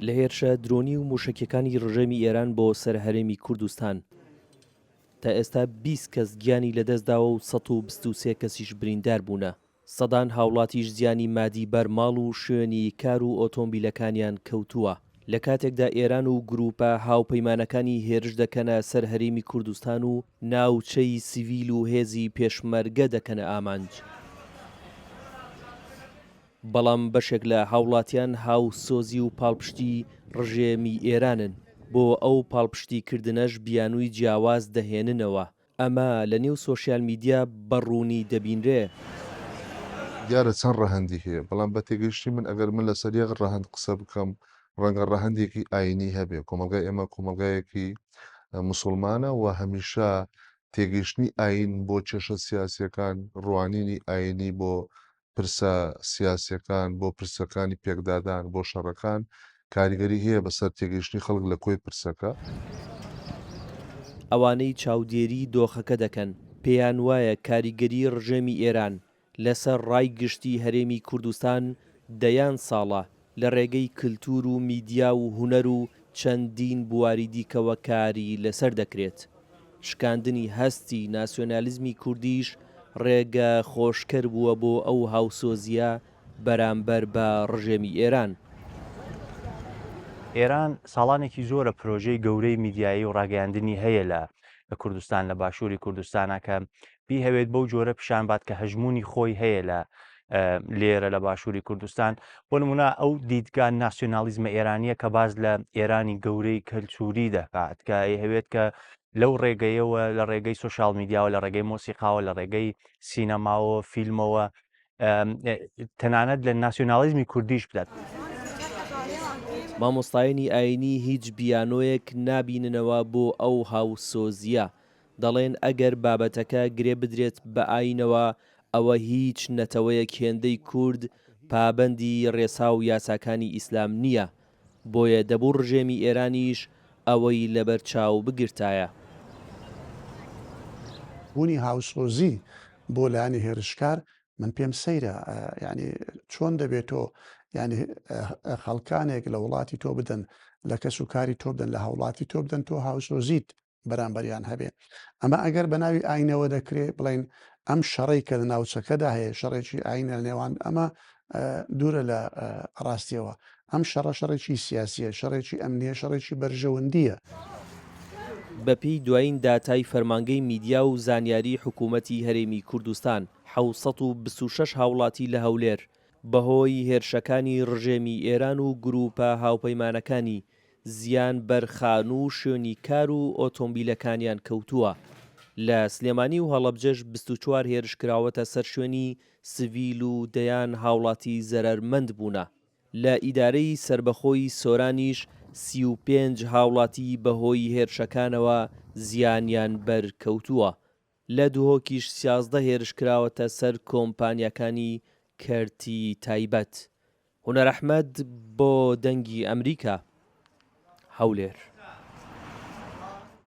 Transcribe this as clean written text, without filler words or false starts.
لە هێرشە درۆنی و مووشەکیەکانی ڕژێمی ئێران بۆ سەر هەرێمی کوردستان تا ئێستا 20 کەس گیانی لەدەستداوە و 123 کەسیش بریندار بوونە. سەدان هاوڵاتیش زیانی مادی بەر ماڵ و شوێنی کار و ئۆتۆمبیلەکانیان کەوتووە، لە کاتێکدا ئێران و گرووپە هاوپەیمانەکانی هێرش دەکەنە سەر هەرێمی کوردستان و ناوچەی سیڤیل و هێزی پێشمەرگە دەکەنە ئامانج. بەڵام بەشێک لە هاوڵاتیان هاوسۆزی و پاڵپشتی ڕژێمی ئێرانن، بۆ ئەو پاڵپشتیکردنەش بیانووی جیاواز دەهێننەوە، ئەمە لە نێو سۆشیال میدیا بە ڕوونی دەبینرێ. دیارە چەند ڕەهەندی هەیە، بەڵام بە تێگەیشتنی من ئەگەر من لەسەر یەک ڕەهەند قسە بکەم، ڕەنگە ڕەهەندێکی ئایینی هەبێ. کۆمەڵگای ئێمە کۆمەڵگایەکی موسوڵمانە و هەمیشە تێگەیشتنی ئایین بۆ کێشە سیاسییەکان، ڕوانینی ئایینی بۆ پرسە سیاسیەکان، بۆ پرسەکانی پێکدادان، بۆ شەڕەکان کاریگەری هەیە بەسەر تێگەیشتنی خەڵک لە کۆی پرسەکە. ئەوانەی چاودێری دۆخەکە دەکەن پێیان وایە کاریگەری ڕژێمی ئێران لەسەر ڕای گشتی هەرێمی کوردستان دەیان ساڵە لە ڕێگەی کلتور و میدیا و هونەر و چەندین بواری دیکەوە کاری لەسەر دەکرێت. شکاندنی هەستی ناسیۆنالیزمی کوردیش ڕێگە خۆشکەر بووە بۆ ئەو هاوسۆزییە بەرامبەر بە ڕژێمی ئێران. ئێران ساڵانێکی زۆرە پرۆژەی گەورەی میدیایی و ڕاگەیاندنی هەیە لە کوردستان لە باشووری کوردستانە کە بیهەوێت بەو جۆرە پیشان بات کە هەژمونی خۆی هەیە لە لێرە لە باشووری کوردستان بۆ نمونە ئەو دیدگا ناسیۆنالیزمە ئێرانیە کە باز لە ئێرانی گەورەی کەلتوری دەکات کە ئەیهەوێت کە لەو ڕێگەیەوە لە ڕێگەی سوسیال میدیاوە لە ڕێگەی مۆسیقاوە لە ڕێگەی سینەماوە فیلمەوە تەنانەت لە ناسیۆنالیزمی کوردیش بدات. مامۆستایانی ئایینی هیچ بیانۆیەک نابیننەوە بۆ ئەو هاوسۆزییە، دەڵێن ئەگەر بابەتەکە گرێ بدرێت بە ئایینەوە ئەوە هیچ نەتەوەیەک هێندەی کورد پابەندی ڕێسا و یاساکانی ئیسلام نییە، بۆیە دەبوو ڕژێمی ئێرانیش ئەوەی لەبەر چاو بگرتایە. بوونی هاوسۆزی بۆ لایەنی هێرشکار من پێم سەیرە یانی چۆن دەبێت تۆ یانی خەڵکانێک لە وڵاتی تۆ بدەن لە کەس و کاری تۆ بدەن لە هاوڵاتی تۆ بدەن تۆ هاوسۆزیت بەرامبەریان هەبێ ئەمە ئەگەر بە ناوی ئاینەوە دەکرێ بڵین ئەم شەڕەی کە لە ناوچەکەدا هەیە شەڕێکی ئاینە لە نێوان ئەمە دوورە لە ڕاستیەوە ئەم شەڕە شەڕێکی سیاسیە شەڕێکی ئەمنیە شەڕێکی بەرژەوەندیە. بەپێی دوایین داتای فەرمانگەی میدیا و زانیاری حکوومەتی هەرێمی کوردستان، 726 هاوڵاتی لە هەولێر بەهۆی هێرشەکانی ڕژێمی ئێران و گرووپە هاوپەیمانەکانی زیان بەر خانوو و شوێنی کار و ئۆتۆمبیلەکانیان کەوتووە. لە سلێمانی و هەڵەبجەش 24 هێرش کراوەتە سەر شوێنی سڤیل و دەیان هاوڵاتی زەرەرمەند بوونە. لە ئیدارەی سەربەخۆی سۆرانیش 35 هاوڵاتی بەهۆی هێرشەکانەوە زیانیان بەر کەوتووە. لە دهۆکیش 13 هێرش کراوەتە سەر کۆمپانیاکانی کەرتی تایبەت. هونەر ئەحمەد بۆ دەنگی ئەمریکا، هەولێر.